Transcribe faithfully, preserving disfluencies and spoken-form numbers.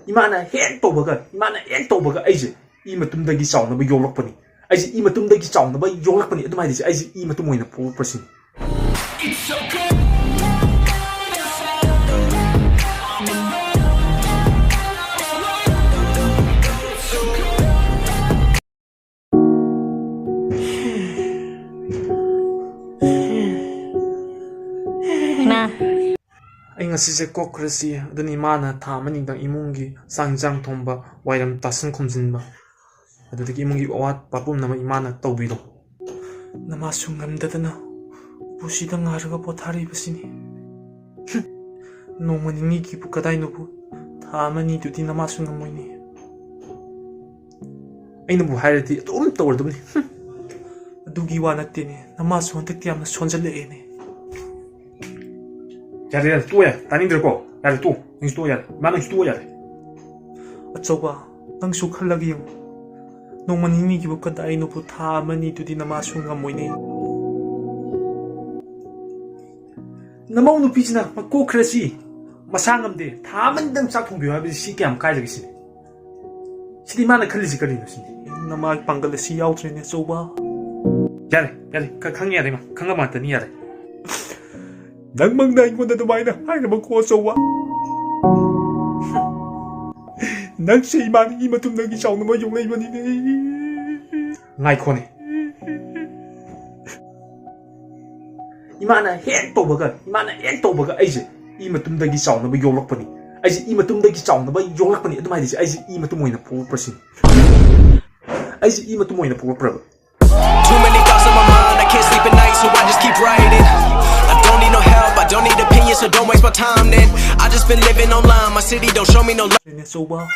ꯏꯃꯥꯅ ꯍꯦꯛ ꯇꯧꯕꯒ, ꯏꯃꯥꯅ ꯍꯦꯛ ꯇꯧꯕꯒ ꯑꯩꯁꯦ ꯏ ꯃꯇꯨꯝꯗꯒꯤ ꯆꯥꯎꯅꯕ ꯌꯣꯛꯂꯛꯄꯅꯤ꯫ ꯑꯩꯁꯦ ꯏ ꯃꯇꯨꯝꯗꯒꯤ ꯆꯥꯎꯅꯕ ꯌꯣꯛꯂꯛꯄꯅꯤ꯫ ꯑꯗꯨꯝ ꯍꯥꯏꯔꯤꯁꯦ ꯑꯩꯁꯦ ꯏ ꯃꯇꯨꯝ ꯑꯣꯏꯅ ꯄꯣꯛꯂꯛꯄ꯭ꯔꯁꯤꯅꯤ꯫ ꯑꯩ ꯉꯁꯤꯁꯦ ꯀꯣꯛꯈ꯭ꯔꯁꯤ꯫ ꯑꯗꯨꯅ ꯏꯃꯥꯅ ꯊꯥ ꯑꯃꯅꯤꯗꯪ ꯏꯃꯨꯡꯒꯤ ꯆꯥꯛ ꯏꯟꯁꯥꯡ ꯊꯣꯡꯕ, ꯋꯥꯏꯔꯝ ꯇꯥꯁꯟ ꯈꯣꯝꯖꯤꯟꯕ, ꯑꯗꯨꯗꯒꯤ ꯏꯃꯨꯡꯒꯤ ꯑꯋꯥꯠꯄ ꯄꯨꯝꯅꯃꯛ ꯏꯃꯥꯅ ꯇꯧꯕꯤꯔꯣ꯫ ꯅꯃꯥꯁꯨ ꯉꯝꯗꯗꯅ ꯎꯄꯨꯁꯤꯗ ꯉꯥꯏꯔꯒ ꯄꯣꯊꯥꯔꯤꯕꯁꯤꯅꯤ꯫ ꯍꯨꯝ, ꯅꯣꯡꯃ ꯅꯤꯅꯤꯒꯤꯕꯨ ꯀꯗꯥꯏꯅꯣꯕꯨ, ꯊꯥ ꯑꯃꯅꯤꯗꯨꯗꯤ ꯅꯃꯥꯁꯨ ꯉꯝꯃꯣꯏꯅꯦ꯫ ꯑꯩꯅꯕꯨ ꯍꯥꯏꯔꯗꯤ ꯑꯗꯨꯝ ꯇꯧꯔꯗꯕꯅꯤ꯫ ꯍꯨꯝ꯫ ꯑꯗꯨꯒꯤ ꯋꯥ ꯅꯠꯇꯦꯅꯦ, ꯅꯃꯥꯁꯨ ꯍꯟꯗꯛꯇꯤ ꯌꯥꯝꯅ ꯁꯣꯟꯖꯜꯂꯛꯑꯦꯅꯦ꯫ ꯌꯥꯔꯦ, ꯌꯥꯔꯦ, ꯇꯣꯛꯑꯣ, ꯌꯥꯔꯦ, ꯇꯥꯅꯤꯡꯗ꯭ꯔꯦꯀꯣ꯫ ꯌꯥꯔꯦ, ꯇꯣꯛꯑꯣ, ꯅꯪꯁꯨ ꯇꯣꯛꯑꯣ, ꯌꯥꯔꯦ꯫ ꯏꯃꯥ, ꯅꯪꯁꯨ ꯇꯣꯛꯑꯣ, ꯌꯥꯔꯦ꯫ ꯑꯆꯧꯕ, ꯅꯪꯁꯨ ꯈꯜꯂꯒ ꯌꯦꯡꯉꯨ꯫ ꯅꯣꯡꯃ ꯅꯤꯅꯤꯒꯤꯕꯨ ꯀꯗꯥꯏꯅꯣꯕꯨ, ꯊꯥ ꯑꯃꯅꯤꯗꯨꯗꯤ ꯅꯃꯥꯁꯨ ꯉꯝꯃꯣꯏꯅꯦ꯫ ꯅꯃꯧ ꯅꯨꯄꯤꯁꯤꯅ ꯃꯀꯣꯛ ꯈꯔꯁꯤ ꯃꯁꯥ ꯉꯝꯗꯦ, ꯊꯥ ꯑꯃꯅꯤꯗꯪ ꯆꯥꯛ ꯊꯣꯡꯕꯤꯌꯨ ꯍꯥꯏꯕꯁꯤ ꯁꯤ ꯀꯌꯥꯝ ꯀꯥꯏꯔꯒꯦ ꯁꯤꯅꯤ? ꯁꯤꯗꯤ ꯃꯥꯅ ꯈꯜꯂꯤꯁꯤ ꯀꯔꯤꯅꯣ ꯁꯤꯅꯤ? ꯅꯃꯥꯒꯤ ꯄꯥꯡꯒꯜ ꯑꯁꯤ ꯌꯥꯎꯗ꯭ꯔꯦꯅꯦ, ꯑꯆꯧꯕ꯫ ꯌꯥꯔꯦ, ꯌꯥꯔꯦ, ꯈ-, ꯈꯪꯉꯦ, ꯌꯥꯔꯦ, ꯏꯃꯥ, ꯈꯪꯉꯕ ꯉꯥꯛꯇꯅꯤ, ꯌꯥꯔꯦ꯫ ꯅꯪꯃꯛꯅ ꯑꯩꯉꯣꯟꯗ ꯑꯗꯨꯃꯥꯏꯅ ꯍꯥꯏꯔꯕꯀꯣ, ꯑꯆꯧꯕ? ꯅꯪꯁꯦ ꯏꯃꯥꯅ ꯏ ꯃꯇꯨꯝꯗꯒꯤ ꯆꯥꯎꯅꯕ ꯌꯣꯛꯂꯛꯏꯕꯅꯤꯅꯦ꯫ ꯉꯥꯏꯈꯣꯅꯦ꯫ ꯏꯃꯥꯅ ꯍꯦꯛ ꯇꯧꯕꯒ, ꯏꯃꯥꯅ ꯍꯦꯛ ꯇꯧꯕꯒ ꯑꯩꯁꯦ ꯏ ꯃꯇꯨꯝꯗꯒꯤ ꯆꯥꯎꯅꯕ ꯌꯣꯛꯂꯛꯄꯅꯤ꯫ ꯑꯩꯁꯦ ꯏ ꯃꯇꯨꯝꯗꯒꯤ ꯆꯥꯎꯅꯕ ꯌꯣꯛꯂꯛꯄꯅꯤ꯫ ꯑꯗꯨꯝ ꯍꯥꯏꯔꯤꯁꯦ ꯑꯩꯁꯦ ꯏ ꯃꯇꯨꯝ ꯑꯣꯏꯅ ꯄꯣꯛꯂꯛꯄ꯭ꯔꯁꯤꯅꯤ꯫ ꯑꯩꯁꯦ ꯏ ꯃꯇꯨꯝ ꯑꯣꯏꯅ ꯄꯣꯛꯂꯛꯄ꯭ꯔꯕ? Too many thoughts on my mind, I can't sleep at night, so I just keep writing. I don't need no help, I don't need opinions, so don't waste my time then. I just been living online, my city don't show me no love. ꯅꯦ ꯑꯆꯧꯕ꯫